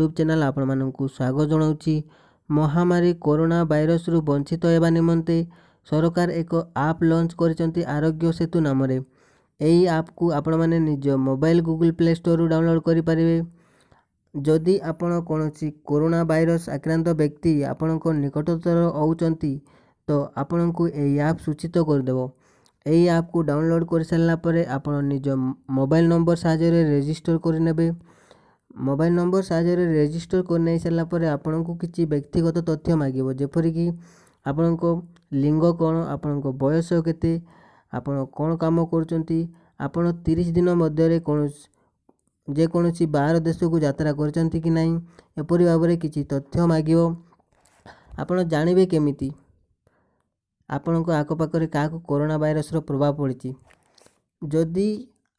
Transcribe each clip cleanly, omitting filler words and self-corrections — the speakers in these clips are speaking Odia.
ୟୁଟ୍ୟୁବ୍ ଚ୍ୟାନେଲ୍ ଆପଣମାନଙ୍କୁ ସ୍ୱାଗତ ଜଣାଉଛି। ମହାମାରୀ କରୋନା ଭାଇରସରୁ ବଞ୍ଚିତ ହେବା ନିମନ୍ତେ ସରକାର ଏକ ଆପ୍ ଲଞ୍ଚ କରିଛନ୍ତି ଆରୋଗ୍ୟ ସେତୁ ନାମରେ। ଏହି ଆପ୍କୁ ଆପଣମାନେ ନିଜ ମୋବାଇଲ ଗୁଗୁଲ୍ ପ୍ଲେ ଷ୍ଟୋରରୁ ଡାଉନଲୋଡ଼୍ କରିପାରିବେ। ଯଦି ଆପଣ କୌଣସି କରୋନା ଭାଇରସ ଆକ୍ରାନ୍ତ ବ୍ୟକ୍ତି ଆପଣଙ୍କ ନିକଟତର ହେଉଛନ୍ତି, ତ ଆପଣଙ୍କୁ ଏହି ଆପ୍ ସୂଚିତ କରିଦେବ। ଏହି ଆପ୍କୁ ଡାଉନଲୋଡ଼୍ କରିସାରିଲା ପରେ ଆପଣ ନିଜ ମୋବାଇଲ ନମ୍ବର ସାହାଯ୍ୟରେ ରେଜିଷ୍ଟର କରିନେବେ। ମୋବାଇଲ ନମ୍ବର ସାହାଯ୍ୟରେ ରେଜିଷ୍ଟର କରିନେଇ ସାରିଲା ପରେ ଆପଣଙ୍କୁ କିଛି ବ୍ୟକ୍ତିଗତ ତଥ୍ୟ ମାଗିବ, ଯେପରିକି ଆପଣଙ୍କ ଲିଙ୍ଗ କ'ଣ, ଆପଣଙ୍କ ବୟସ କେତେ, ଆପଣ କ'ଣ କାମ କରୁଛନ୍ତି, ଆପଣ 30 ଦିନ ମଧ୍ୟରେ କୌଣସି ଯେକୌଣସି ବାହାର ଦେଶକୁ ଯାତ୍ରା କରିଛନ୍ତି କି ନାହିଁ, ଏପରି ଭାବରେ କିଛି ତଥ୍ୟ ମାଗିବ। ଆପଣ ଜାଣିବେ କେମିତି ଆପଣଙ୍କ ଆଖପାଖରେ କାହାକୁ କରୋନା ଭାଇରସର ପ୍ରଭାବ ପଡ଼ିଛି? ଯଦି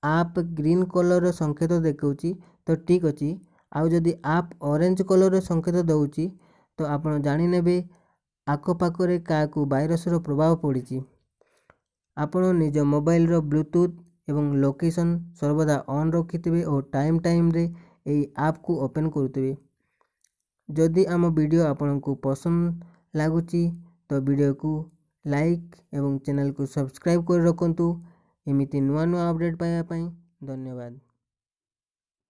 ଆପ୍ ଗ୍ରୀନ୍ କଲର୍ର ସଂକେତ ଦେଖାଉଛି ତ ଠିକ୍ ଅଛି, ଆଉ ଯଦି ଆପ୍ ଅରେଞ୍ଜ କଲର୍ର ସଂକେତ ଦେଉଛି ତ ଆପଣ ଜାଣିନେବେ ଆଖପାଖରେ କାହାକୁ ଭାଇରସର ପ୍ରଭାବ ପଡ଼ିଛି। ଆପଣ ନିଜ ମୋବାଇଲର ବ୍ଲୁଟୁଥ୍ ଏବଂ ଲୋକେସନ୍ ସର୍ବଦା ଅନ୍ ରଖିଥିବେ ଓ ଟାଇମ୍ ଟାଇମ୍ରେ ଏହି ଆପ୍କୁ ଓପେନ୍ କରୁଥିବେ। ଯଦି ଆମ ଭିଡ଼ିଓ ଆପଣଙ୍କୁ ପସନ୍ଦ ଲାଗୁଛି ତ ଭିଡ଼ିଓକୁ ଲାଇକ୍ ଏବଂ ଚ୍ୟାନେଲକୁ ସବସ୍କ୍ରାଇବ୍ କରି ରଖନ୍ତୁ ଏମିତି ନୂଆ ନୂଆ ଅପଡ଼େଟ୍ ପାଇବା ପାଇଁ। ଧନ୍ୟବାଦ।